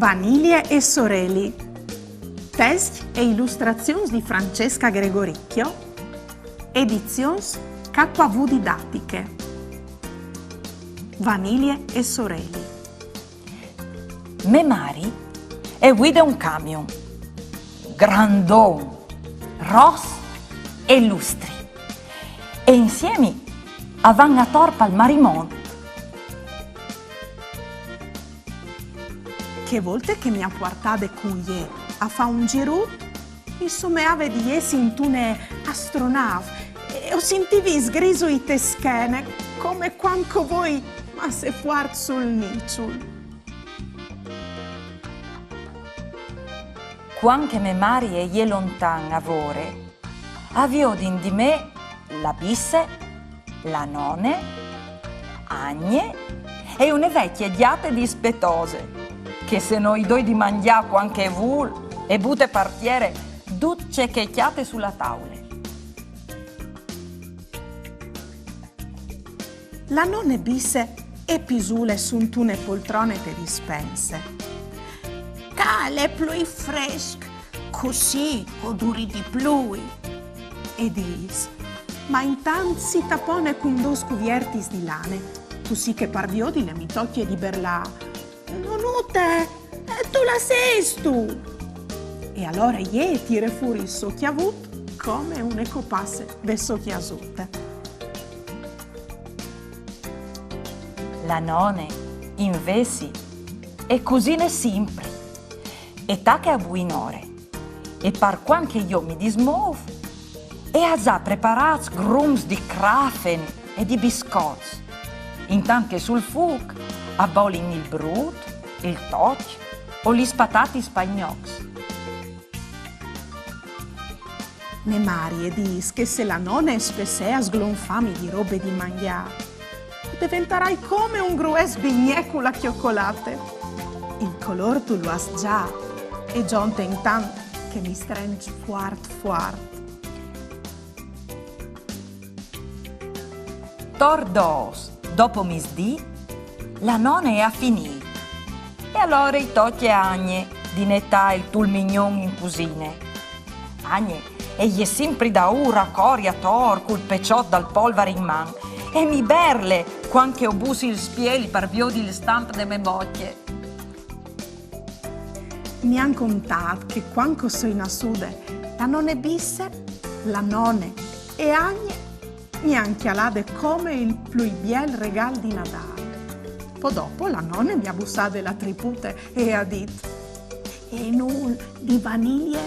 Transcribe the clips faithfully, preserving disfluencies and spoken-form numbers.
Vanilie e soreli. Test e ilustrazions di Francesca Gregoricchio. Edizions K V Didattiche. Vanilie e soreli. Me mari e guide un camion grandon, ros e lustri, e insiemi a van ator pal marimont. Che volte che mi à puartade cun jê a fâ un zirut, mi someave di jessi intune astronav e o sintivi sgrisui te schene, come cuant che o voi masse fuart sul niçul. Cuant che me mari e je lontan a vore, a viodin di me la bisse, la none, Agne e une vecje gjate dispetose, che se no i doi di mangjâ cuant che e vûl, e bute par tiere dut ce che e cjate su la taule. La none bisse e pisule suntune poltrone te dispense. Ca al è plui fresc, cussì o duri di plui, e dîs, ma intant si tapone cun dôs cuviertis di lane, cussì che par viodile mi tocje di berlâ: «Nonute, tu la sêstu?» E alore jê e tire fûr il so cjavut come une copasse de sô cjasute. La none, invezit, e cusine simpri, e tache a buinore, e par cuant che jo mi dismôf, e à za preparâts grums di crafen e di biscots, intant che sul fûc a bolin il brût, il toç o lis patatis pai gnocs. Me mari e dîs che se la none e spessee a sglonfâmi di robe di mangjâ, o deventarai come un grues bignè cu la cjocolate. Il colôr tu lu âs za, e zonte intant che mi strenç fuart fuart. Tor dôs dopo misdì, la none e à finît. E alore i tocje a Agne di netâ il tulmignon in cusine. Agne e je simpri daûr a cori ator cul peçot dal polvar in man, e mi berle cuant che o bussi il spieli par viodi il stamp de mê bocje. Mi àn contât che cuant che o soi nassude, la none bisse, la none e Agne mi àn cjalade come il plui biel regâl di Nadâl. Po dopo la none mi à bussade la tripute e à dit: «E je nûl di vanilie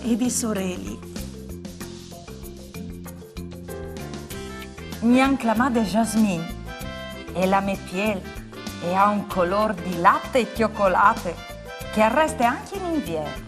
e di soreli.» Mi àn clamade Jasmin, e la mê piel e à un colôr di lat e cjocolate che al reste ancje in invier.